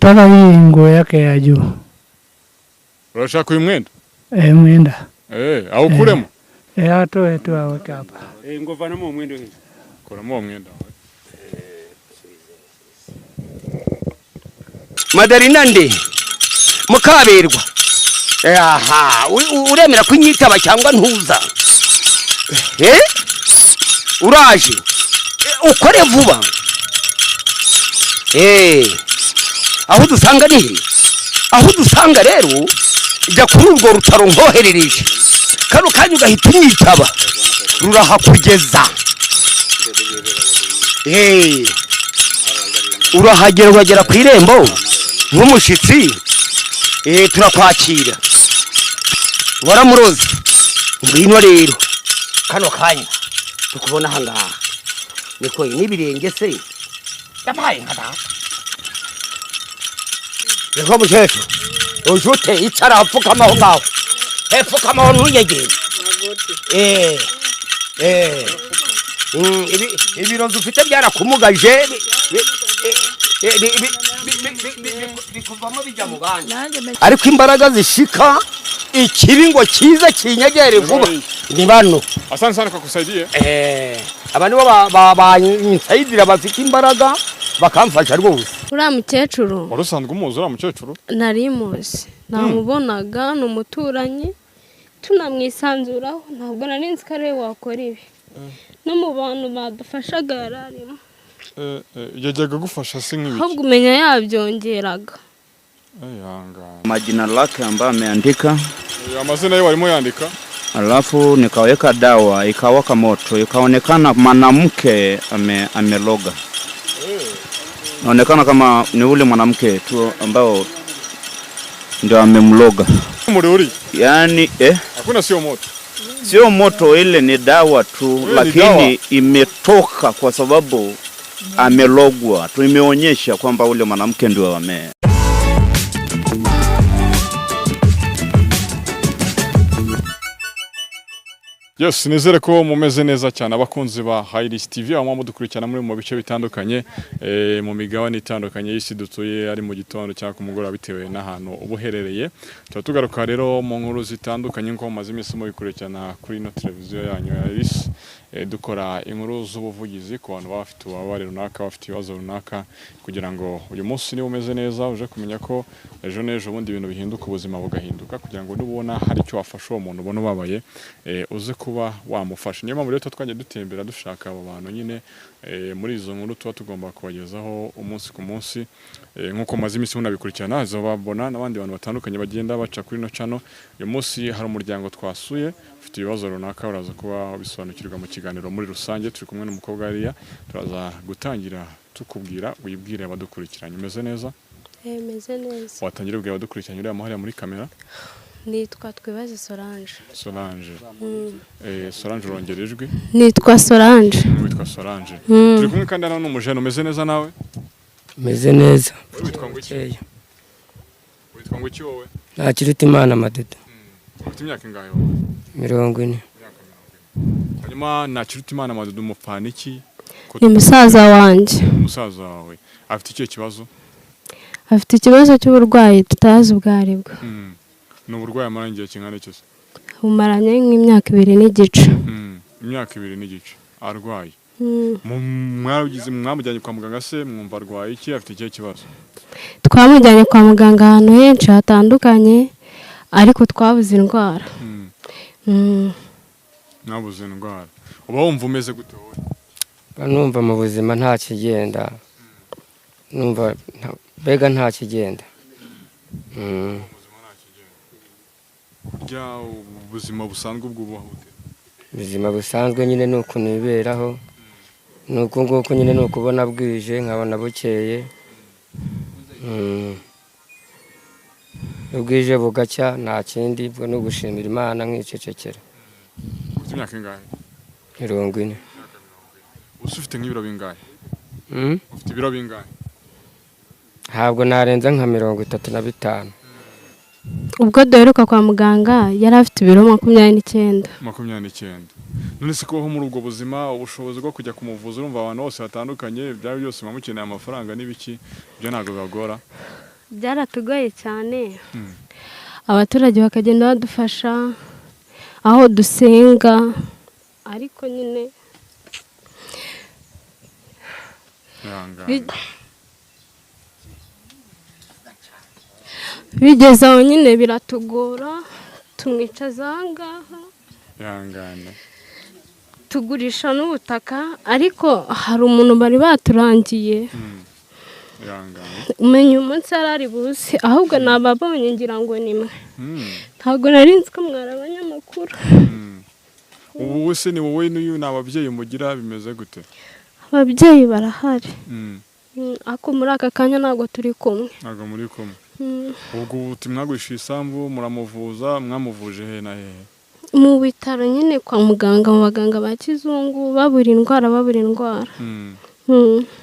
Nataka hii nguo yake ya juu. Urashaka uyu mwenda? Eh, mwenda. Eh, awukuremo. Eh, atoe tu aweke hapa. Ngo vanamo umwenda uyu. Kuramo uwo mwenda wawe. Madarina nde Mukaberwa. Aha, uremera kunyitaba cyangwa ntuza? Eh, uraje? Ukore vuba. Eh, aho dusanga ni he? Aho dusanga rero jya kuri urwo rutaro nkoherereje kano kanya ugahita unyitaba, rurahakugeza. Eh, urahagera uragera ku irembo nk'umushitsi. Eh, turakwakira. Waramuroze. Ngwino rero kano kanya tukubona aha ngaha. Niko n'ibirenge se yabaye nka data. Niko mukecuru ujute icara, pfukama aho ngaho. Pfukama aho ntunyegere. Eh, eh. Ibirozi ufite byarakumugaje, bikuvamo bijya mu bandi, ariko imbaraga zishika ikibi ngo kize kinyegere vuba ni bano. Asante sana kwa kusaidia. Eh, aba nibo bansaidira, bafite imbaraga bakamfasha rwose. Uriya mukecuru. Wari usanzwe umuzi uriya mukecuru? Nari muzi, namubonaga, ni umuturanyi, tunamwisanzuraho. Ntabwo nari nzi ko ariwe wakora ibi. No mu bantu badufashaga yari arimo. Yajyaga agufasha se nk'ibiki? Ahubwo umenya yabyongeraga. Ihangane. Majina lake ambayo ameandika. Amazina ye warimo yandika. Alafu nikaweka dawa ikawaka moto, ikaonekana mwanamke ameloga. Naonekana kama ni ule mwanamke tu ambao ndio amemloga. Umuriro uri? Yaani, eh, Hakuna, sio moto. Sio moto, ile ni dawa tu. Ile ni Lakini dawa. Imetoka kwa sababu amelogwa tu, imeonyesha kwamba ule mwanamke ndio ame Yes, nizere ko mumeze neza cyane, abakunzi ba Highlight TV, aho mudukurikirana muri mu bice bitandukanye, mu migabane itandukanye y'isi dutuye, ari mu gitondo cyangwa ku mugoroba bitewe n'ahantu uba uherereye. Tuba tugaruka rero mu nkuru zitandukanye nk'uko mumaze iminsi mubikurikirana kuri ino televiziyo yanyu ya Iris, dukora inkuru z'ubuvugizi ku bantu baba bafite ububabare runaka, bafite ibibazo runaka, kugira ngo uyu munsi niba umeze neza uje kumenya ko ejo n'ejo bundi ibintu bihinduka, ubuzima bugahinduka, kugira ngo nubona hari icyo wafasha uwo muntu ubona ubabaye, uze kuba wamufasha. Niyo mpamvu rero tuba twagiye dutembera dushaka abo bantu nyine, muri izo nkuru tuba tugomba kubagezaho umunsi ku munsi, nk'uko maze iminsi munabikurikirana, babona n'abandi bantu batandukanye bagenda baca kuri ino channel. Uyu munsi hari umuryango twasuye ufite ibibazo runaka, uraza kuba bisobanukirwa mu kiganiro muri rusange. Turi kumwe n'umukobwa hariya, turaza gutangira tukubwira wibwire abadukurikiranye. Umeze neza? Eh, meze neza. Watangira ubwira abadukurikiranye uriya hariya muri kamera. Nitwa Twibaze Solange. Solange. Solange, urongera ijwi. Nitwa Solange. Witwa Solange. Turi kumwe kandi hano n'umujene. Umeze neza nawe? Meze neza. Wowe witwa ngo iki? Bukeya. Witwa ngo iki wowe? Ntakiruta Imana Madede. Ufite imyaka ingahe wowe? 40. Hanyuma Ntakirutimana Madudu umupfana iki? Ni musaza wanjye. Umusaza wawe afite ikihe kibazo? Afite ikibazo cy'uburwayi tutazi ubwo aribwo. Ni uburwayi amaranye igihe kingana iki se? Bumaranye nk'imyaka 2 n'igice. Imyaka 2 n'igice arwaye. Mwagize mwamujyanye kwa muganga se, mwumva arwaye iki, afite ikihe kibazo? Twamujyanye kwa muganga ahantu henshi hatandukanye, ariko twabuze indwara. Mwabuze indwara. Uba wumva umeze gute wowe? Mba numva mu buzima nta kigenda, numva mbega nta kigenda. Ubuzima nta kigenda. Kurya, ubuzima busanzwe ubwo ubaho ute? Ubuzima busanzwe nyine ni ukuntu biberaho, ni uku nguku nyine, ni ukubona bwije nkabona bukeye. Iyo bwije bugacya nta kindi, ubwo ni ugushimira Imana nkicecekera. Ufite imyaka ingahe? 40. Usa ufite nk'ibiro bingahe? Mm? Ufite ibiro bingahe? Ntabwo narenza nka 35. Ubwo duheruka kwa muganga yari afite ibiro 29. 29. None se kubaho muri ubwo buzima, ubushobozi bwo kujya kumuvuza, urumva abantu bose batandukanye, byaba byose muba mukeneye amafaranga n'ibiki, ibyo ntabwo bibagora? Byaratugoye cyane. Abaturage bakagenda badufasha aho dusenga, ariko nyine Ihangane. Bigeze aho nyine biratugora, tumwicaza aha ngaha. Ihangane. Tugurisha n'ubutaka, ariko hari umuntu bari baturangiye. Ihangane. Umenya umunsi yari ari buze, ahubwo nababonye ngira ngo ni mwe. Ntabwo nari nzi ko mwari abanyamakuru. Ubu se ni wowe n'uyu ni ababyeyi mugira, bimeze gute? Ababyeyi barahari. Ariko muri aka kanya ntabwo turi kumwe. Ntabwo muri kumwe. Ubwo ubu mwagurisha isambu muramuvuza, mwamuvuje he na hehe? Mu bitaro nyine kwa muganga, mu baganga ba kizungu, babura indwara, babura indwara.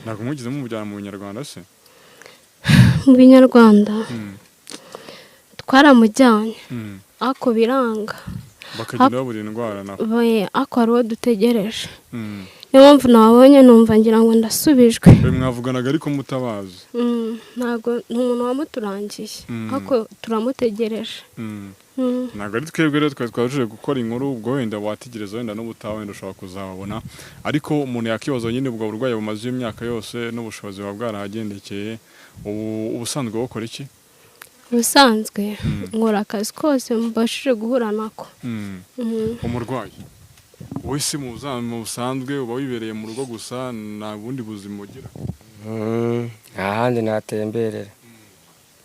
Ntabwo mwigeze mumujyana mu Binyarwanda se? Mu Binyarwanda twaramujyanye, ariko biranga. Bakagenda babura indwara nabo. Ariko hari uwo dutegereje. Niyo mpamvu nabonye numva ngira ngo ndasubijwe. Mwavuganaga ariko mutabazi? Ntabwo, ni umuntu wamuturangiye, ariko turamutegereje. Ntabwo ari twebwe rero twari twabashije gukora inkuru, ubwo wenda wategereza wenda n'ubutaha wenda ushobora kuzababona, ariko umuntu yakibaza nyine ubwo burwayi bumaze imyaka yose n'ubushobozi buba bwarahagendekeye, ubu ubusanzwe bukora iki? Ubusanzwe nkora akazi kose mbashije guhura nako. Umurwayi wowe se mu busanzwe uba wibereye mu rugo gusa, nta bundi buzima ugira? Nta handi natemberera,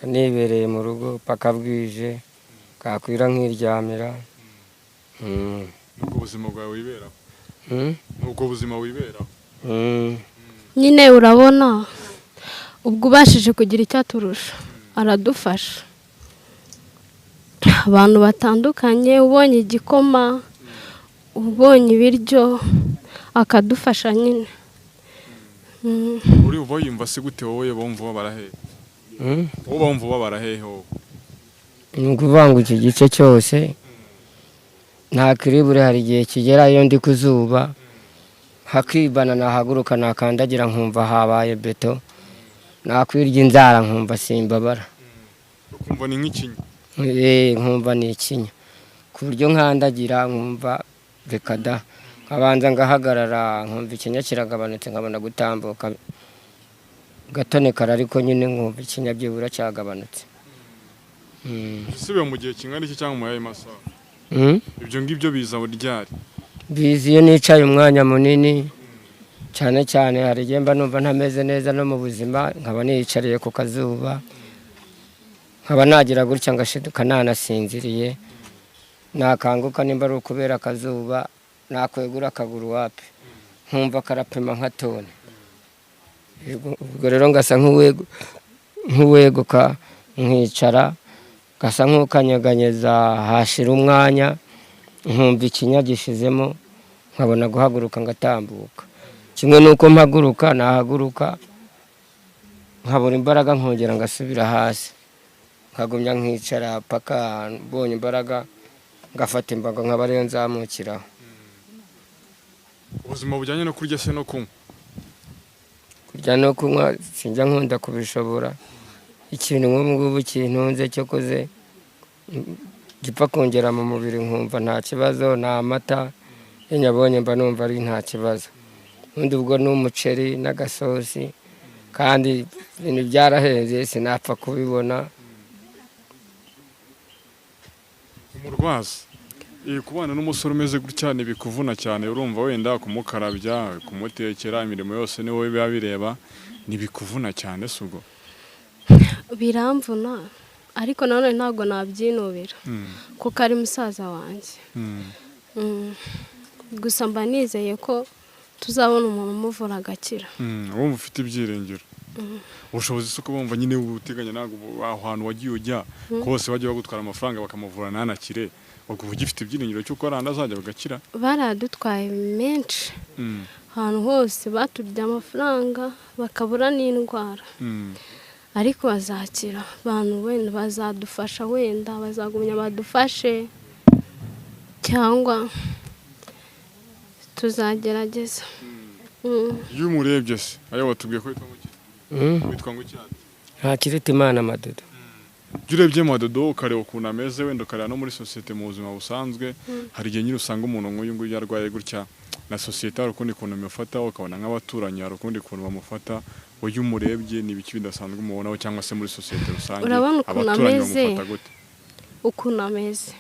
nibereye mu rugo paka bwije, kakwira nkiryamira. Ubwo buzima bwawe wiberaho? Ubwo buzima wiberaho? Nyine urabona ubwo ubashije kugira icyo aturusha aradufasha. Abantu batandukanye, ubonye igikoma, ubonye ibiryo, akadufasha nyine. Uri uba wiyumva se gute wowe bumva ubabara hehe? Wowe bumva ubabara hehe wowe? Ni ukuvuga ngo iki gice cyose nta kiribure, hari igihe kigera iyo ndi ku zuba hakibana, nahaguruka nakandagira nkumva habaye beto, nakwirya inzara nkumva simbabara. Ukumva ni nk'ikinya? Nkumva ni ikinya, ku buryo nkandagira nkumva reka da, nkabanza ngahagarara nkumva ikinya kiragabanutse, nkabona gutambuka gatonekara, ariko nyine nkumva ikinya byibura cyagabanutse. Ese biba mu gihe kingana iki cyangwa mu yahe masaha? Ibyo ngibyo biza ryari? Biza iyo nicaye umwanya munini, cyane cyane hari igihe mba numva ntameze neza no mu buzima, nkaba niyicariye ku kazuba, nkaba nagira gutya ngashiduka nanasinziriye, nakanguka nimba ari ukubera akazuba, nakwegura akaguru wapi, nkumva karapima nka tone. Ubwo rero ngasa nk'uweguka nkicara, gasa nk'ukanyeganyeza, hashira umwanya nkumva ikinya gishizemo, nkabona guhaguruka ngatambuka. Kimwe nuko mpaguruka, nahaguruka nkabura imbaraga, nkongera ngasubira hasi, nkagumya nkicara paka mbonye imbaraga, ngafata imbago nkaba ariyo nzamukiraho. Ubuzima bujyanye no kurya se no kunywa? Kurya no kunywa sinjya nkunda kubishobora. Ikintu nk'ubu ngubu kintunze cyo koze gipfa kongera mu mubiri nkumva nta kibazo, ni amata, iyo nyabonye mba numva ari nta kibazo. Ubundi ubwo ni umuceri n'agasosi, kandi ibintu byarahenze sinapfa kubibona. Umurwaza kubana n'umusore umeze gutya ntibikuvuna cyane, urumva wenda kumukarabya, kumutekera, imirimo yose ni wowe biba bireba, ntibikuvuna cyane se ubwo? Biramvuna, ariko nanone ntabwo nabyinubira kuko ari musaza wanjye. Gusa mba nizeye ko tuzabona umuntu umuvura agakira. Wumva ufite ibyiringiro. Ubushobozi si uko bumva nyine ubuteganya, ntabwo aho hantu wagiye ujya kose bagiye bagutwara amafaranga bakamuvura ntanakire, ubwo ugifite ibyiringiro cy'uko ari azajya bagakira? Baradutwaye menshi, ahantu hose batubye amafaranga bakabura n'indwara, ariko bazakira. Abantu wenda bazadufasha, wenda bazagumya badufashe, cyangwa tuzagerageza. Iyo umurebye se ayo watubwiye ko witwa ngo iki? Witwa ngo iki? Nta kiruta Imana, Madudu. Iyo urebye Madodo, ukareba ukuntu ameze, wenda ukareba no muri sosiyete mu buzima busanzwe, hari igihe nyine usanga umuntu nk'uyu nguyu yarwaye gutya, na sosiyete hari ukundi kuntu imufata, ukabona nk'abaturanyi hari ukundi kuntu bamufata. Uyu umurebye, ni ibiki bidasanzwe umubonaho, cyangwa se muri sosiyete rusange Urabona ukuntu abaturanyi ameze? bamufata gute? Ukuntu ameze,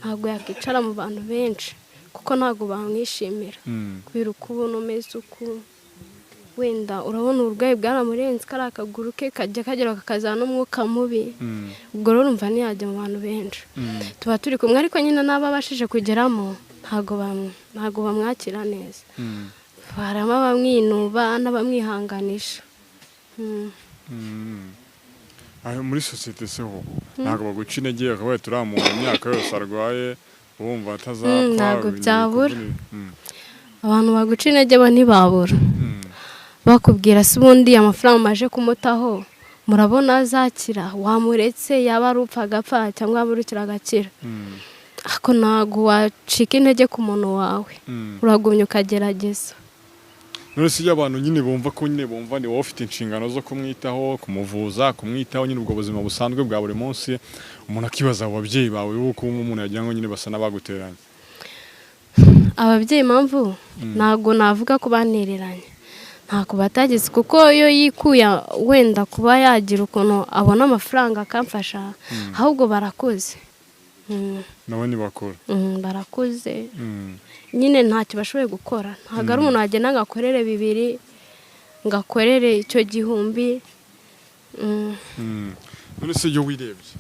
ntabwo yakwicara mu bantu benshi kuko ntabwo bamwishimira, kubera uko ubona umeze uku. Wenda urabona uburwayi bwaramurenze, kariya akaguru ke kajya kagera kakazana n'umwuka mubi. Ubwo rero urumva ntiyajya mu bantu benshi. Tuba turi kumwe, ariko nyine n'abo abashije kugeramo ntabwo bamwakira neza. Harimo abamwinuba n'abamwihanganisha. Ayo muri sosiyete se ho ntabwo baguca intege, bakabaye turiya muntu imyaka yose arwaye wumva atazapfa? Ntabwo Ibintu byabura. bikuvuna. Abantu baguca intege bo ntibabura. Bakubwira se ubundi amafaranga umaje kumutaho murabona azakira? Wamuretse yaba ari upfa agapfa, cyangwa yaba urukira agakira. Ariko ntabwo wacika intege ku muntu wawe. Uragumya ukagerageza. None se iyo abantu nyine bumva ko nyine bumva ni wowe ufite inshingano zo kumwitaho, kumuvuza, kumwitaho nyine ubwo buzima busanzwe bwa buri munsi, umuntu akibaza abo babyeyi bawe uko umuntu yagira ngo nyine basa n'abaguteranye? Ababyeyi, impamvu ntabwo navuga ko bantereranye, ntako batagize, kuko iyo yikuye wenda kuba yagira ukuntu abona amafaranga akamfasha, ahubwo barakuze. Nabo ntibakora? Barakuze nyine, ntacyo bashoboye gukora. Ntabwo ari umuntu wagenda ngo akorere bibiri, ngo akorere icyo gihumbi. None se iyo wirebye,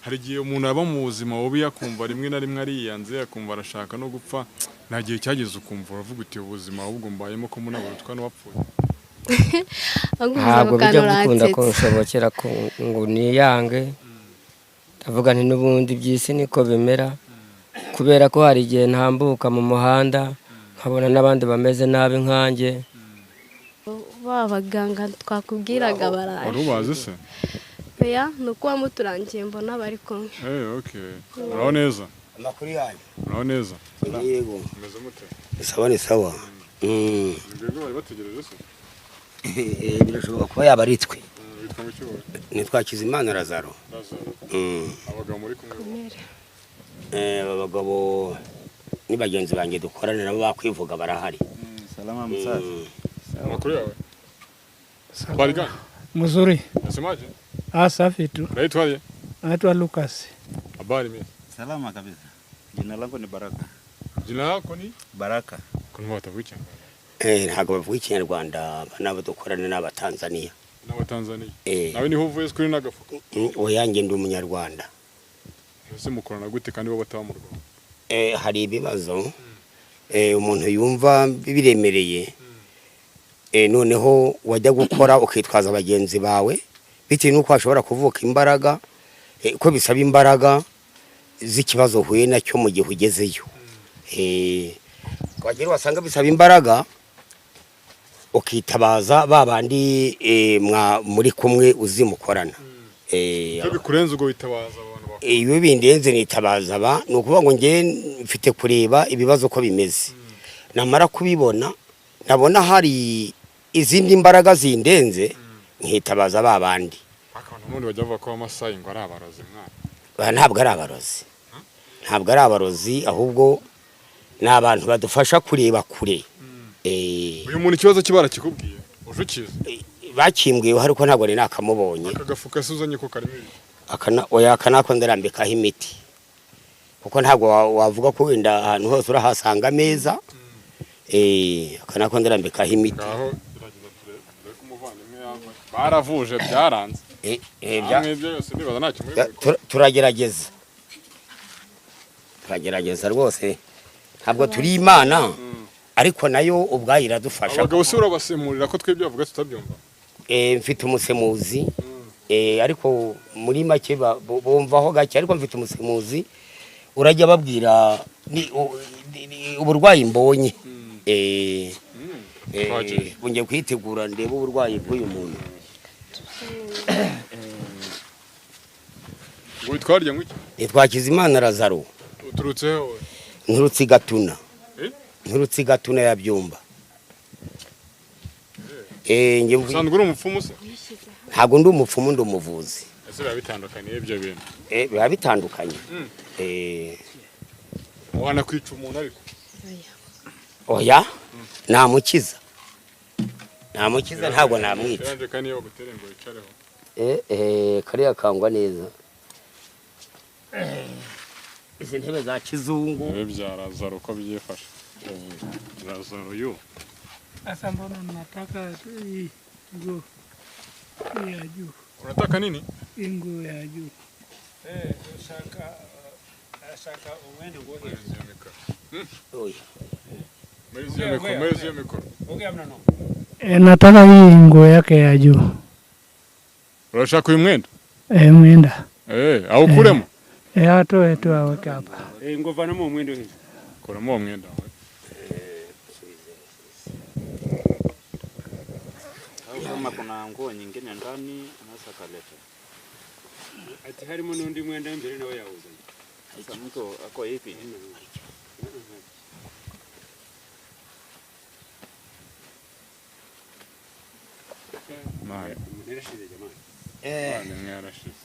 hari igihe umuntu aba mu buzima bubi akumva rimwe na rimwe ariyanze, akumva arashaka no gupfa. Nta gihe cyageze ukumva uravuga uti: "Ubuzima ahubwo mbayemo ko munabona n'uwapfuye"? Ahubwo Ntabwo ubuzima bijya bikunda bwanyu. kunshobokera ngo niyange. Ndavuga nti n'ubundi iby'isi niko bimera, kubera ko hari igihe ntambuka mu muhanda nkabona n'abandi bameze nabi nkanjye. Ba baganga twakubwiraga Wari baraje. ubazi se? Oya, ni uko wamuturangiye mbona bari kumwe. Okay, uraho neza? Amakuru yanyu? Uraho neza? Yego. Umeze mute? Sawa, ni sawa. Ni rwego bari bategereje se? Birashoboka kuba yaba ari twe. Witwa ngo iki wowe? Nitwa Hakizimana Lazaro. Lazaro. Abagabo muri kumwe bo? Aba bagabo ni bagenzi banjye dukorana nabo, bakwivuga, barahari. Salama msaza. Amakuru yawe? Habari gani? Mzuri. Nasemaje? Ah, safi tu. Unaitwaje? Naitwa Lucas. Habari mimi. Salama kabisa. Jina langu ni Baraka. Jina lako ni? Baraka. Kuna watavuga Ikinyarwanda? Ntabwo bavuga Ikinyarwanda, n'abo dukorana ni Abatanzaniya. N'Abatanzaniya. Eh. Nawe niho uvuye kuri n'agafuka? Oya, njye ndi Umunyarwanda. Ese mukorana gute kandi bo bataba mu Rwanda? Hari ibibazo umuntu yumva biremereye, noneho wajya gukora ukitwaza bagenzi bawe, bitewe n'uko hashobora kuvuka imbaraga, ko bisaba imbaraga z'ikibazo uhuye nacyo mu gihe ugezeyo. Wagera wasanga bisaba imbaraga, ukitabaza ba bandi muri kumwe uzi mukorana. Iyo bikurenze ubwo witabaza abantu bakuru? Iyo bindenze nitabaza aba. Ni ukuvuga ngo njye mfite kureba ibibazo uko bimeze, namara kubibona nabona hari izindi mbaraga zindenze, nkitabaza ba bandi. Ariko n'ubundi bajya bavuga ko Abamasayi ngo ari abarozi, mwana. Ba, ntabwo ari abarozi, ntabwo ari abarozi, ahubwo ni abantu badufasha kureba kure. Uyu muntu ikibazo cye barakikubwiye, uje ukizi? Bakimbwiyeho ariko ntabwo nari nakamubonye. Aka gafuka se uzanye ko karimo ibi? Akana, oya, aka nako ndarambikaho imiti, kuko ntabwo wavuga ko wenda ahantu hose urahasanga ameza. Aka nako ndarambikaho imiti. Ngaho gerageza turebe dore ko umuvandimwe yava baravuje byaranze. Namwe ibyo yose ndibaza ntacyo muri bubikore. Turagerageza rwose, ntabwo turi Imana, ariko nayo ubwayo iradufasha. Abagabo se urabasemurira, ko twebwe bavuga tutabyumva? Mfite umusemuzi, ariko muri make bumvaho gake, ariko mfite umusemuzi urajya babwira uburwayi mbonye. Twagiye. Ngiye kwitegura ndebe uburwayi bw'uyu muntu. Ngo witwa ngo iki? Nitwa Hakizimana Lazaro. Uturutse he wowe? Nturutse i Gatuna. Eh? Nturutse i Gatuna ya Byumba. Usanzwe uri umupfumu se? Ntabwo ndi umupfumu, ndi umuvuzi. Ese biba bitandukaniye ibyo bintu? Biba bitandukanye. Wanakwica umuntu ariko? Oya, namukiza, namukiza, ntabwo namwica. Yaranje kandi iyo bagutere ngo wicareho. Kariya kangwa neza. Izi ntebe za kizungu. Ibi bya Lazaro uko byifashe. Lazaro yu. Sasa mbona nataka hii nguo ya juu? Unataka nini? Hii nguo ya juu. Ashaka umwenda ngo hejuru. Oya. Mezi ya mikoro. Nataka hii nguo yake ya juu. Urashaka uyu mwenda? Mwenda. Awukuremo? Atoe tu aweke hapa. Ngo vanamo umwenda hejuru. Kuramo uwo mwenda wawe. Kama kuna nguo nyingine ndani anaweza kaleta. Ati harimo n'undi mwenda imbere nawe yawuzanye. Sasa mtu ako hivi. Nayo. Yarashize jamani. Mwana yarashize.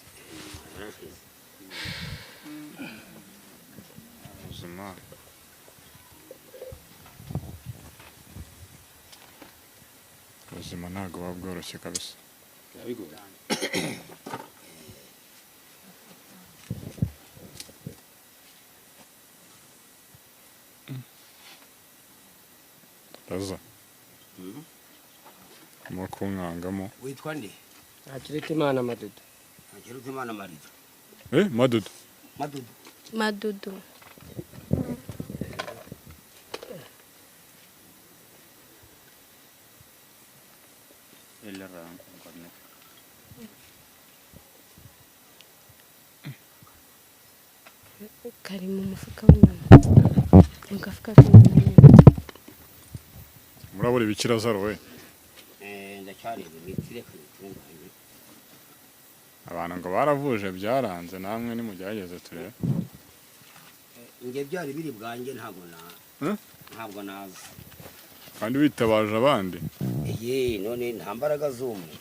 Ubuzima. Ubuzima ntabwo buba bworoshye kabisa. Bigoye. Raza. Urimo kunkangamo. Witwa nde? Ntakirutimana Madudu. Ntakirutimana Madudu. Madudu. Madudu. Madudu. Kari mu mufuka w'inyuma. Mu gafuka k'inyuma. Murabura ibiki Lazaro we? Ndacyareba imiti, reka nyitunganye. Abantu ngo baravuje byaranze, namwe nimugerageze turebe. Nge byari biri bwanjye, ntabwo na ntabwo nazi. Kandi witabaje abandi. Ye, none nta mbaraga z'umwe.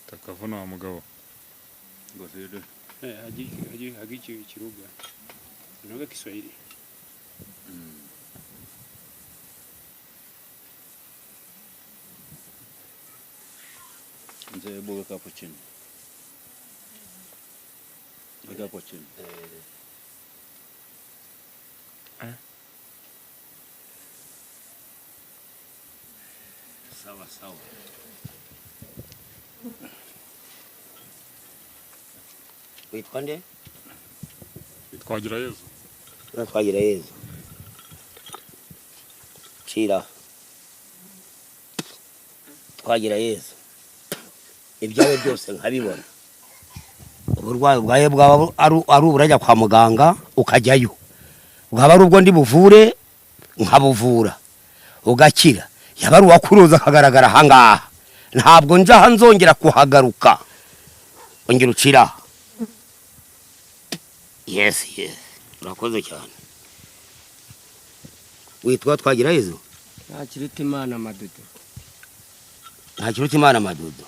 Takavuna wa mugabo. Ngofero. Hagi kiruga. Unaga Kiswahili. Mzee, hebu weka hapo chini. Weka hapo chini. Sawa sawa. Witwa nde? Twagirayezu. Twagirayezu. Cira. Twagirayezu. Ibyawe byose nkabibona. Uburwayi bwawe bwaba ari uburajya kwa muganga ukajyayo. Bwaba ari ubwo ndi buvure nkabuvura ugakira. Yaba ari uwakuruza akagaragara ahangaha. Ntabwo nja nzongera kuhagaruka. Ongera ucira. Yes, yes. Urakoze cyane. Witwa Twagirayezu? Ntakirutimana Madudu. Ntakirutimana Madudu.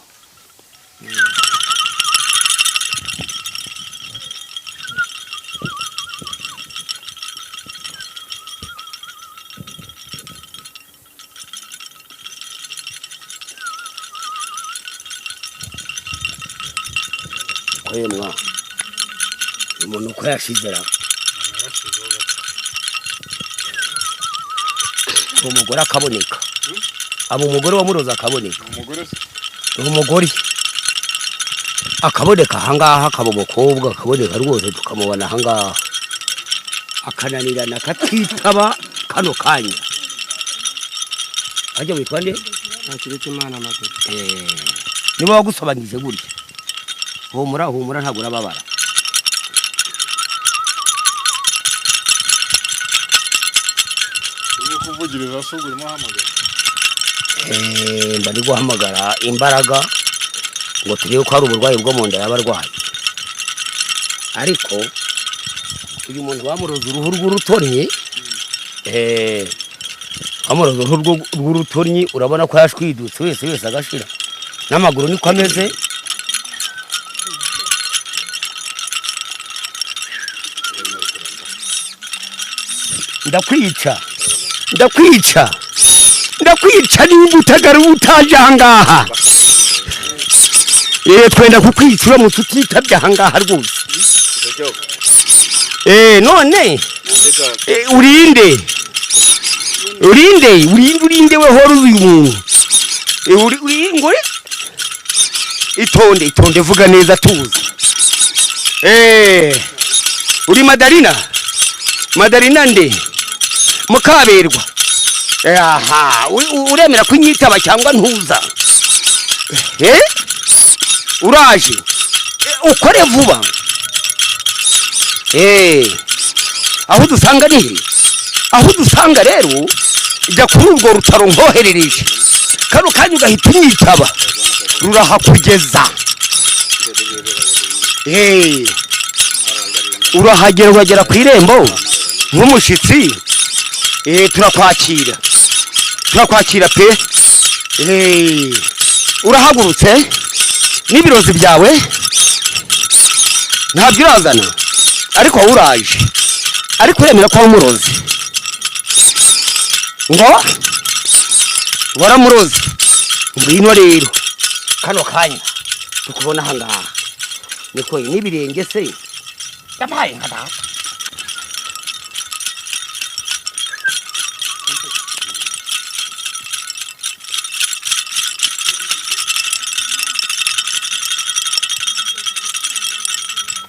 Kwemwa. Umuntu uko yashizera. Umugore akaboneka. Abo umugore wamuroza akaboneka. Umugore se? Umugore akaboneka ahangaha, akaba umukobwa akaboneka rwose, tukamubona ahangaha. Akananirana akatitaba kano kanya. Ajya witwa nde? Ntakirutimana Madudu. Niba wagusobanyije gutya. Humura, humura, ntabwo urababara. Urimo kuvugiriza se ubwo urimo uhamagara? Mba ndi guhamagara imbaraga Ngo turebe ko hari uburwayi bwo mu nda yaba arwaye. Ariko uyu muntu bamuroza uruhu rw'urutoryi, bamuroza uruhu rw'urutoryi, urabona ko yashwidutse wese wese agashira. N'amaguru niko ameze. Ndakwica, ndakwica, ndakwica niba utagaru utaje ahangaha. Twenda kukwica uramutse utitabye ahangaha rwose. None urinde, urinde, urinde, urinde we hora uyu muntu. Uri ngore itonde, itonde, vuga neza tuzi. Uri Madarina? Madarina nde? Mukaberwa. Aha, uremera kunyitaba cyangwa ntuza? Uraje. Ukore vuba. Aho dusanga ni aho dusanga rero, ijya kuri urwo rutaro nkoherereje. Kano kanya ugahita unyitaba, rurahakugeza. Urahagera, uragera ku irembo nk'umushitsi. Turakwakira, turakwakira pe. Urahagurutse n'ibirozi byawe ntabyo urazana, ariko wowe uraje. Ariko uremera ko wamurozi? Ngo waramurozi? Ngwino rero kano kanya tukubona aha ngaha. Niko n'ibirenge se yabaye nka data.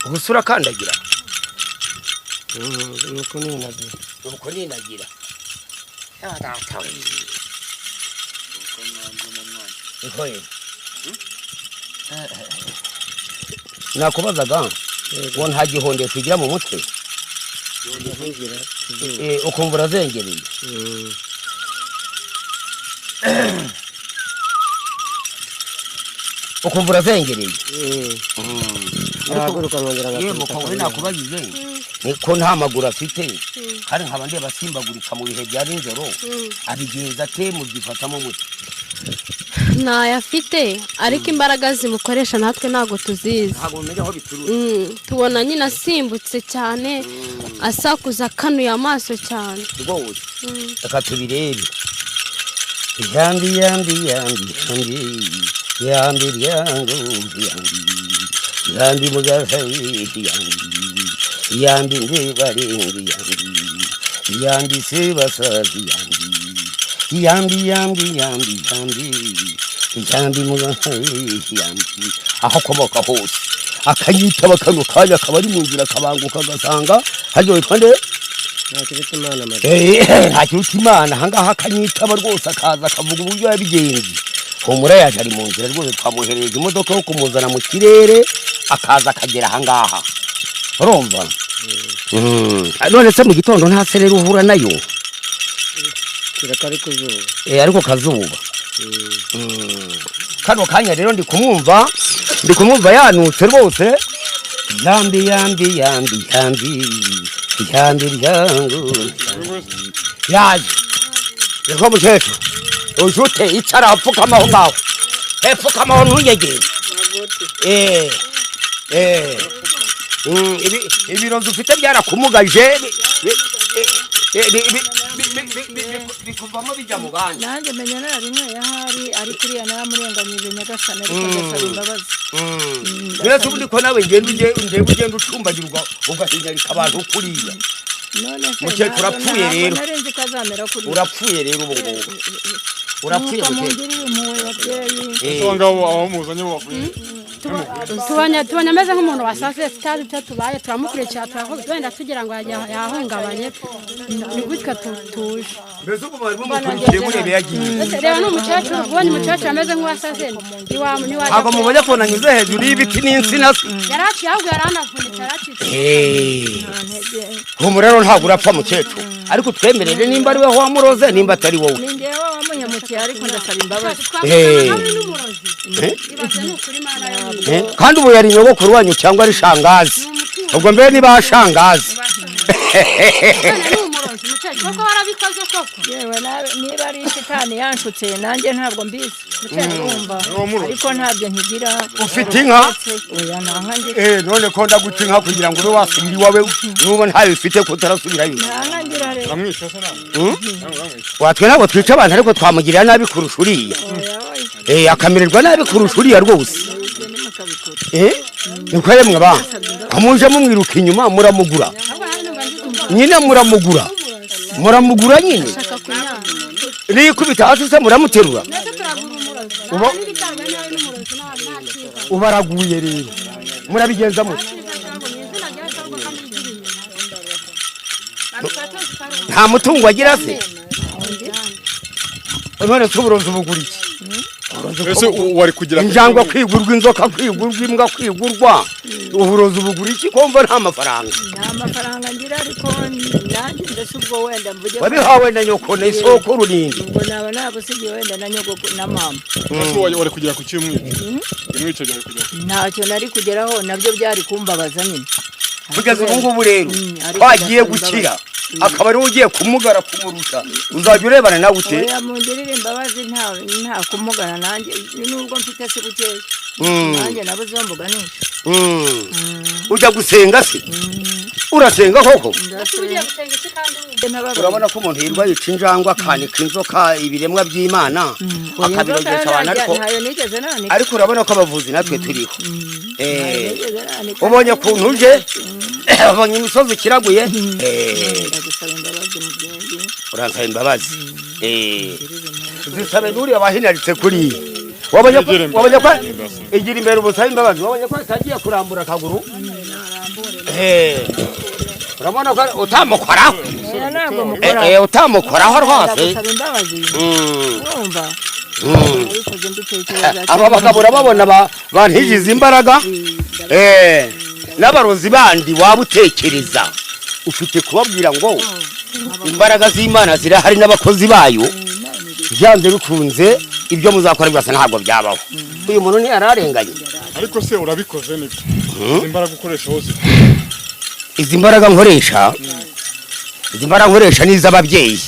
Ubusura kandagira. Nuko ninagira. Nuko ninagira. Ya data we. Nkoye. Nakubazaga ngo nta gihonde tugira mu mutwe? Ukumva urazengereye. Ukumva urazengereye. Nahaguruka nkongera Yewe ngakubita. mukobwa, nakubajije niko nta maguru afite, kandi nkaba ndeba asimbagurika mu bihe bya nijoro, abigenza ate? Mubyifatamo mute? Ntayo afite, ariko imbaraga zimukoresha natwe ntabwo tuzizi. Ntabwo mumenya aho biturutse. Tubona nyine asimbutse cyane, asakuza, akanuye amaso cyane. Rwose reka tubirebe. Yambi yambi yambi yambi yambi ryangu yambi yambi mugahe yambi yambi ndebarengi yambi yambi sebasazi yambi yambi yambi yambi yambi yambi mugahe yambi. Aho akomoka hose akanyitaba kano kanya, akaba ari mu nzira akabanguka agasanga haryo witwa nde? Ntakiruta Imana Maria. Ntakiruta Imana ahangaha akanyitaba rwose, akaza akavuga uburyo yabigenje. Humura yaje ari mu nzira rwose, twamuhereje imodoka yo kumuzana mu kirere, akaza akagera ahangaha. Urumva? None se mu gitondo nta sereri uhura nayo? Kereka ari ku zuba. Ariko kazuba. Kano kanya rero ndi kumwumva, ndi kumwumva yanutse rwose. Yambi yambi yambi yambi yambi ryangu yaje. Niko mukecuru ujute, icara, pfukama aho ngaho. Pfukama aho ntunyegere. Ibirozi ufite byarakumugaje, bikuvamo bijya mu bandi. Nanjye menya nararinyweye ahari, ariko uriya naramurenganyije Nyagasani, ariko ndasaba imbabazi. Uretse ubundi ko nawe ngenda ugenda ucumbagirwa ugahinyarika abantu kuriya. None se Mukecuru urapfuye ntabwo rero. nari nzi ko azamera kuriya. Urapfuye rero ubu ngubu. Urapfuye Nuko mukecuru. mungirire impuhwe babyeyi. Abo ngabo abamuzanye bo bavuye. Tubonye ameze nk'umuntu wasaze, tutazi icyo tubaye, turamukurikira, turavuga wenda tugira ngo yahungabanye, ni gutya tuje. Mbese ubwo mwari mumukurikiye murebe yagiye? Reba n'umukecuru, ubonye umukecuru ameze nk'uwasaze, ntiwajya. Ntabwo mubonye ko nanyuze hejuru y'ibiti n'insina se? Yaraciye, ahubwo yaranavunitse, yaracitse. Humura rero, ntabwo urapfa mukecuru, ariko twemerere nimba ari wowe wamuroze, nimba atari wowe. Ni njyewe wamunyamukiye, ariko ndasaba imbabazi. Twavugana n'umurozi. Ibaze ni ukuri, Imana yo mu ijuru. Kandi ubu yari nyogokuru wanyu cyangwa ari shangazi? Ubwo mbere niba shangazi. None ni umurozi mukecuru koko, warabikoze koko? Yewe, niba ari shitani yanshutse, nanjye ntabwo mbizi, urumva, ariko ntabyo nkigira. Ufite inka? Oya, nta nka ngira. None ko ndaguca inka kugira ngo ube wasubira iwawe, nuba ntayo ufite ko utarasubirayo? Nta nka ngira rero. Uramwishe se nawe? Watwe ntabwo twica abantu, ariko twamugirira nabi kurusha uriya. Oya, oya. Akamererwa nabi kurusha uriya rwose. Ibyo ntimukabikore. Niko yemwe ba ko muje mumwiruka inyuma, muramugura nyine, muramugura, muramugura nyine. Ashaka kunyanga. Nikubita hasi se muramuterura? Ndetse turagura umurozi. N'ibitabwa nabi n'umurozi nta cyiza. Ubaraguye rero, murabigenza mute? Cyiza cyangwa ni izina rya cyangwa kandi rigira inyuma. Nta mutungo agira se? None se uburozi bugura iki? Ese wari kugira Injangwe kwigurwa, inzoka kwigurwa, imbwa kwigurwa, uburozi bugura iki ko mva nta mafaranga? Nta mafaranga ngira, ariko nanjye mbese ubwo wenda mvuge ko- Wabihawe na nyoko na isoko rurindi? Ubwo naba nabusigiye wenda na nyogoko na mama. Ese wari kugera ku cyumwica umwica, wari kugera ku Ntacyo nari kugeraho, nabyo byari kumbabaza nyine. Kugeza ubu ngubu rero Ariko twagiye ndasaba gukira, imbabazi. Akaba ariwe ugiye kumugara kumurusha, uzajya urebana nawe ute? Oya, mungirire imbabazi, nta kumugana nanjye, nubwo mfite si bukeya. Nanjye nabuze uwo mbuganisha. Ujya gusenga se? Urasenga koko? Ugiye gusenga iki kandi wumva? Urabona ko umuntu yirwa yica injangwe, akanika inzoka, ibiremwa by'Imana akabirogesha abantu, ariko Ntayo nigeze nanika. Ariko urabona ko abavuzi natwe turiho. Nigeze nanika. Ubonye ukuntu uje, ubonye imisozi ikiraguye. Ndagusaba imbabazi mubyeyi. Uransaba imbabazi? Zisabe n'uriya wahinaritse kuriya. Wabonye ko Yegere imbere. Wabonye ko igira imbere ubusabe imbabazi, wabonye ko atagiye kurambura akaguru? Urabona ko utamukoraho. Oya, ntabwo mukora. Utamukoraho rwose. Ndagusaba imbabazi. Urumva? Nabikoze mbitekereza. Aba bagabo urababona bantigize imbaraga. N'abarozi bandi waba utekereza ufite kubabwira ngo imbaraga z'Imana zirahari n'abakozi bayo, byanze bikunze ibyo muzakora byose ntabwo byabaho. Uyu muntu ntiyararenganye. Ariko se urabikoze nibyo, izi mbaraga ukoresha hose? Izi mbaraga nkoresha, izi mbaraga nkoresha ni iz'ababyeyi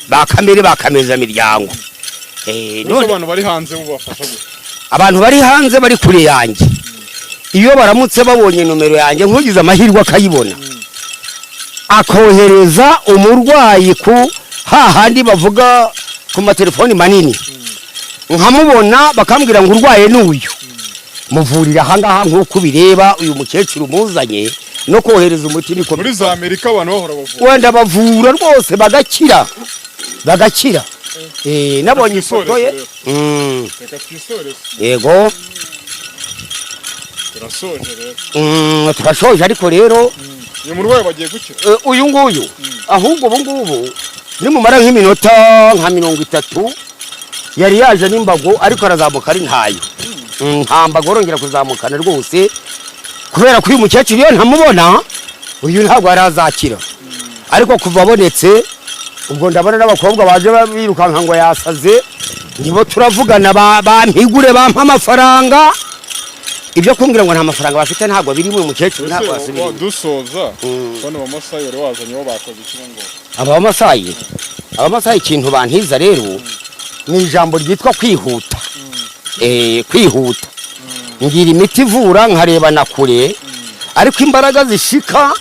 ba kamere, ba kamezamiryango. Ese None abantu bari hanze bo bafasha gute? Abantu bari hanze, bari kure yanjye, iyo baramutse babonye nomero yanjye, nkugize amahirwe akayibona, akohereza umurwayi ku hahandi bavuga ku matelefoni manini, nkamubona, bakambwira ngo urwaye n'uyu, muvurira ahangaha nk'uko ubireba uyu mukecuru muzanye, no kohereza umuti niko. Muri za Amerika abantu bahora bavura? Wenda bavura rwose bagakira, bagakira. Nabonye ifoto ye. Reka twisoreze. Yego. Turasoje rero. Turashoje ariko rero Uyu murwayi bagiye gukira? Uyu nguyu ahubwo ubu ngubu nimumara nk'iminota nka 30, yari yaje n'imbago ariko arazamuka ari ntayo. Nta mbago arongera kuzamukana rwose, kubera ko uyu mukecuru iyo ntamubona uyu ntabwo yari azakira, ariko kuva abonetse ubwo ndabona n'abakobwa baje birukanka ngo yasaze, nibo turavugana bampigure bampa amafaranga. Ibyo kumbwira ngo nta mafaranga bafite ntabwo biri mu mukecuru, ntabwo Ese basubira inyuma. Dusoza, bano bamasayi wari wazanye bo bakoze iki ngo? Abamasayi ikintu bantiza rero ni ijambo ryitwa kwihuta. Kwihuta, ngira imiti ivura nkareba na kure, ariko imbaraga zishika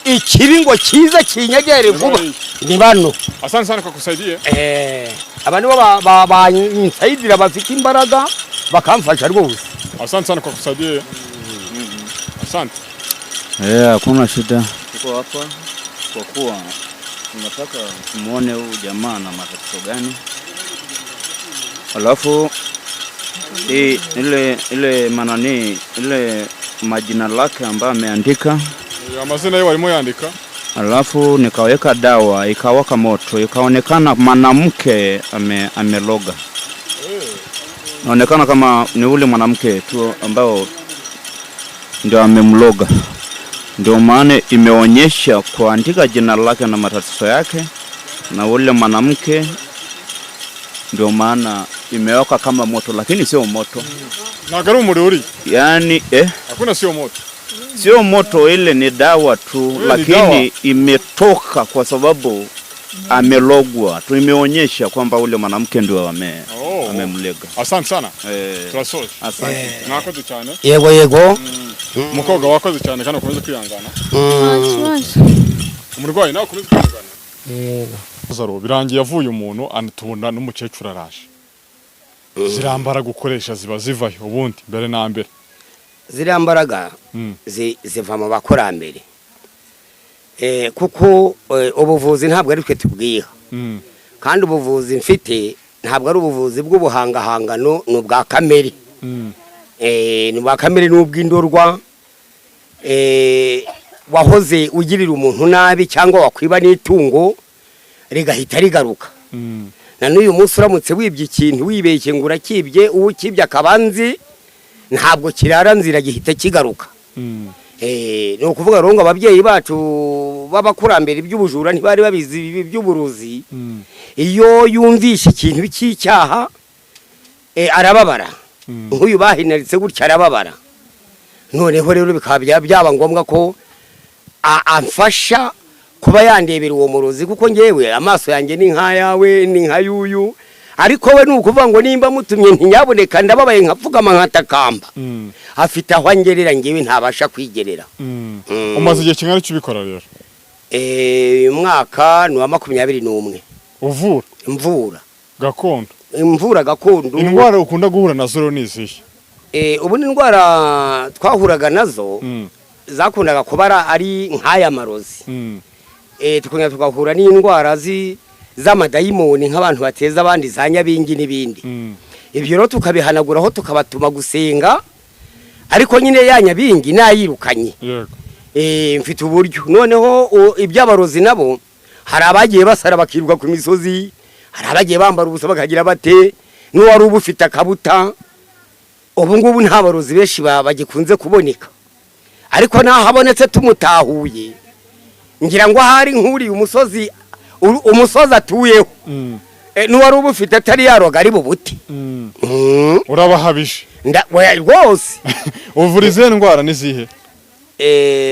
ikibi ngo kize kinyegere vuba ni bano. Asante sana kwa kusaidia. Aba nibo bansayidira, bafite imbaraga bakamfasha rwose. Asante sana kwa kusaidia. Asante. Eh, hakuna shida. Tuko hapa kwa kuwa tunataka tumuone huyu jamaa na matatizo gani, alafu hii ile manani ile majina lake ambayo ameandika. Amazina ye warimo yandika. Alafu nikaweka dawa ikawaka moto, ikaonekana mwanamke ameloga. Naonekana kama ni ule mwanamke tu ambao ndio amemloga. Ndio maana imeonyesha kuandika jina lake na matatizo yake na ule mwanamke, ndio maana imewaka kama moto, lakini sio moto. Ntabwo ari umuriro uri. Yaani Hakuna, sio moto. Sio moto, ile ni dawa tu. Ile ni Lakini dawa. Imetoka kwa sababu amelogwa tu, imeonyesha kwamba ule mwanamke ndio Oh. amemlega. Asante sana. Eh, turasoje. Asante. Mwakoze cyane. Yego, yego. Umukobwa, wakoze cyane kandi ukomeze kwihangana. Nta kibazo. Umurwayi nawe ukomeze kwihangana. Yego. Lazaro, birangiye avuye umuntu anatubona n'umukecuru araje. Ziriya mbaraga ukoresha ziba zivayo ubundi mbere na mbere? Ziriya mbaraga ziva mu bakurambere. Kuko ubuvuzi ntabwo ari twe tubwiha. Kandi ubuvuzi mfite ntabwo ari ubuvuzi bw'ubuhangahangano, ni ubwa kamere. Ni ubwa kamere n'ubw'indorwa. Wahoze ugirira umuntu nabi cyangwa wakwiba n'itungo rigahita rigaruka. Na n'uyu munsi uramutse wibye ikintu wibeshye ngo urakibye, uwo ukibye akaba nzi, ntabwo kirara nzira, gihita kigaruka. Ni ukuvuga rero ngo ababyeyi bacu b'abakurambere iby'ubujura ntibari babizi, ibi by'uburozi. Iyo yumvishe ikintu cy'icyaha arababara. Nk'uyu bahinaritse gutya arababara. Noneho rero bikaba byaba ngombwa ko amfasha kuba yandebera uwo murozi, kuko ngewe amaso yanjye ni nk'ayawe, ni nka yuyu, ariko we ni ukuvuga ngo nimba mutumye ntinyaboneka, ndababaye, nkapfukama nkatakamba, afite aho angerera ngewe ntabasha kwigerera. Umaze igihe kingana iki ubikora rero? Uyu mwaka ni uwa 21. Uvura? Mvura. Gakondo? Imvura gakondo. Indwara ukunda guhura nazo rero ni izihe? Ubu ni indwara twahuraga nazo zakundaga kuba ari nk'aya marozi. Tukongera tugahura n'indwara z'amadayimoni, nk'abantu bateza abandi za nyabingi n'ibindi. Ibyo rero tukabihanaguraho, tukabatuma gusenga, ariko nyine ya nyabingi nayirukanye. Mfite uburyo. Noneho iby'abarozi nabo, hari abagiye basara bakiruka ku misozi, hari abagiye bambara ubusa bakagira bate, n'uwari uba ufite akabuta. Ubu ngubu nta barozi benshi bagikunze kuboneka, ariko naho habonetse tumutahuye, ngira ngo ahari nk'uriye umusozi, umusozi atuyeho, n'uwari uba ufite atari yaroga ari bubute. Urabahabije. Rwose. Uvura izihe ndwara n'izihe?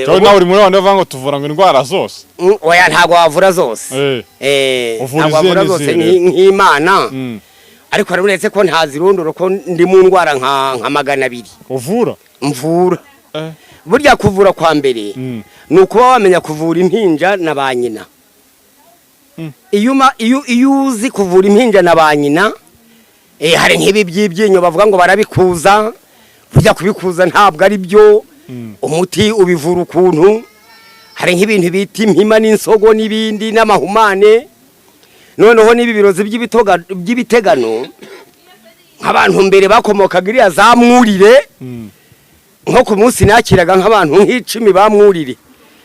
Cyangwa nawe uri muri abantu bavuga ngo tuvura ngo indwara zose? Oya, ntabwo wavura zose. Uvura ntabwo izihe wavura zose n'izihe rero? nk'Imana. Ariko hari uretse ko ntazirondora, ko ndi mu ndwara nka 200. Uvura? Mvura. Burya kuvura kwa mbere ni ukuba wamenya kuvura impinja na ba nyina. Iyo uzi kuvura impinja na ba nyina, hari nk'ibi by'ibyinyo bavuga ngo barabikuza, burya kubikuza ntabwo ari byo. Umuti ubivura ukuntu. Hari nk'ibintu bita impima n'insogo n'ibindi n'amahumane. Noneho n'ibi birozi by'ibitegano, nk'abantu mbere bakomokaga iriya za Mwurire, nko ku munsi nakiraga nk'abantu nk'icumi ba Mwurire,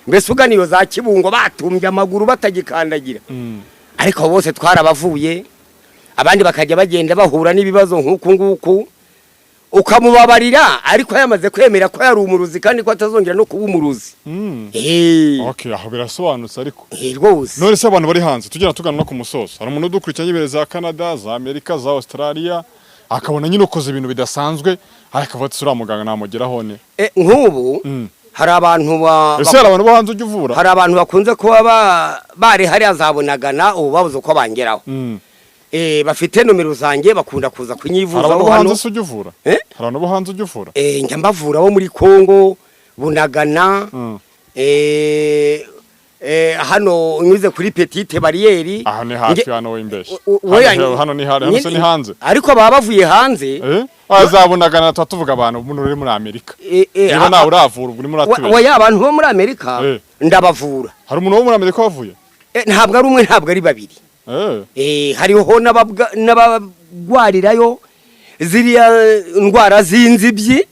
mbese ugana iyo za Kibungo, batumbye amaguru batagikandagira. Ariko bose twarabavuye, abandi bakajya bagenda bahura n'ibibazo nk'uku nguku, ukamubabarira, ariko yamaze kwemera ko yari umurozi kandi ko atazongera no kuba umurozi. Okay, aho birasobanutse ariko. Rwose. None se abantu bari hanze, tugenda tugana no ku musozo, hari umuntu udukurikiranye imbere za Canada, za Amerika, za Australia, akabona nyine ukoze ibintu bidasanzwe, ariko akavuga ati: "Uriya muganga namugeraho ne." Nk'ubu hari abantu Ese hari abantu bo hanze ujya uvura? Hari abantu bakunze kuba bari hariya zabonagana, ubu babuze uko bangeraho. Bafite nomero zanjye, bakunda kuza Hari kunyivuzaho abantu bo hano. hanze se ujya uvura? Eh? Hari abantu bo hanze ujya uvura? Njya mbavura bo muri Kongo, Bunagana, hano unyuze kuri Petite Barrière. Aha ni hafi hano, w'imbeshyi. Oya, Hano ni hano se ni hanze? Ariko baba bavuye hanze. Azabonagana, tuba tuvuga abantu umuntu uri muri Amerika. Niba nawe uravura, ubwo urimo uratubeshya. Oya, abantu bo muri Amerika ndabavura. Hari umuntu wo muri Amerika wavuye? Ntabwo ari umwe, ntabwo ari babiri. Hariho n'abagwarirayo ziriya ndwara z'inzibyi.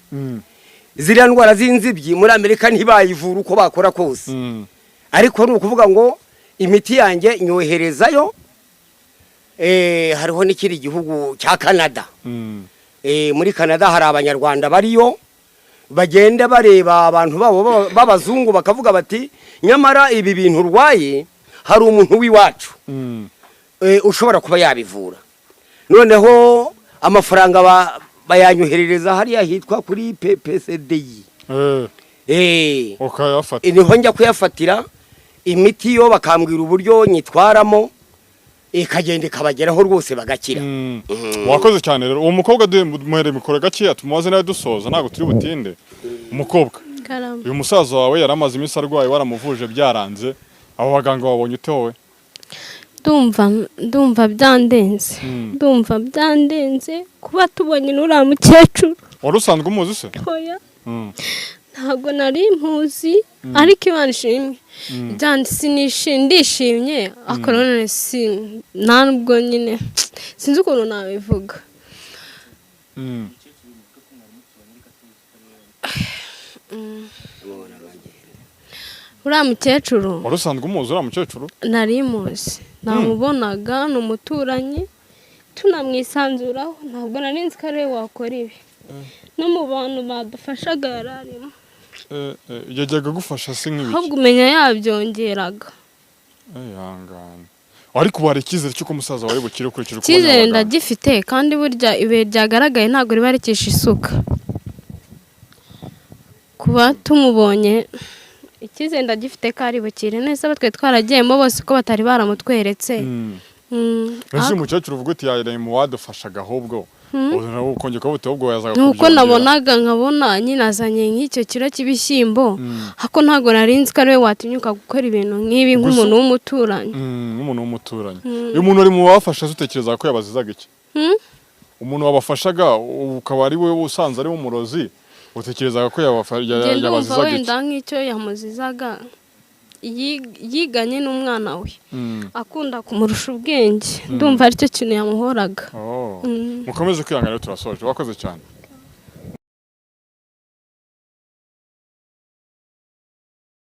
Ziriya ndwara z'inzibyi muri Amerika ntibayivura uko bakora kose. Ariko ni ukuvuga ngo imiti yanjye nyoherezayo. Hariho n'ikindi gihugu cya Canada. Muri Canada hari Abanyarwanda bariyo, bagenda bareba abantu babo b'abazungu, bakavuga bati: "Nyamara ibi bintu urwaye, hari umuntu w'iwacu ushobora kuba yabivura." Noneho amafaranga bayanyoherereza hariya hitwa kuri PPCDI. Ukayafata? Niho njya kuyafatira imiti, yo bakambwira uburyo nyitwaramo, ikagenda ikabageraho rwose, bagakira. Wakoze cyane. Rero uwo mukobwa duhe, muhere mikoro gakeya, tumubaze nawe dusoza, ntabwo turi butinde. Umukobwa, Karame. uyu musaza wawe yari amaze iminsi arwaye, waramuvuje byaranze. Abo baganga wabonye ute wowe? Ndumva byandenze. Ndumva byandenze kuba tubonye n'uriya mukecuru. Wari usanzwe umuzi se? Oya. Ntabwo nari mpuzi, ariko Imana ishimwe. Ndishimye, ariko none si nta nubwo nyine sinzi ukuntu nabivuga. Uriya mukecuru. Wari usanzwe umuzi uriya mukecuru? Nari muzi, namubonaga, ni umuturanyi, tunamwisanzuraho. Ntabwo nari nzi ko ari we wakora ibi. No mu bantu badufashaga yari arimo. Yajyaga agufasha se nk'ibiki? Ahubwo umenya yabyongeraga. Ihangane, ariko ubu hari icyizere cy'uko umusaza wawe bukire, ukurikije uko ubona Icyizere abaganga? ndagifite, kandi burya ibuye ryagaragaye ntabwo riba rikisha isuka. Kuba tumubonye, icyizere ndagifite ko ari bukire neza. Abo twe twaragiyemo bose ko batari baramutweretse. Ese uyu mukecuru uvuga uti yari mu wadufashaga, ahubwo ubu nawe ukongera ukavuga uti ahubwo yazaga Nuko kubyongera. nabonaga, nkabona nyine azanye nk'icyo kiro cy'ibishyimbo, ariko ntabwo nari nzi ko ari we watinyuka gukora ibintu nk'ibi nk'umuntu w'umuturanyi. Nk'umuntu w'umuturanyi. Uyu muntu uri mu bafasha, utekereza ko yabazizaga iki? Mm. Umuntu wabafashaga ukaba ari we usanze ari we umurozi, utekerezaga ko Njye ndumva yabazizaga iki? wenda nk'icyo yamuzizaga, yiganye n'umwana we, akunda kumurusha ubwenge. Ndumva aricyo kintu yamuhoraga. Oh. Mm. Mukomeze kwihangana rero, turasoje. Wakoze cyane.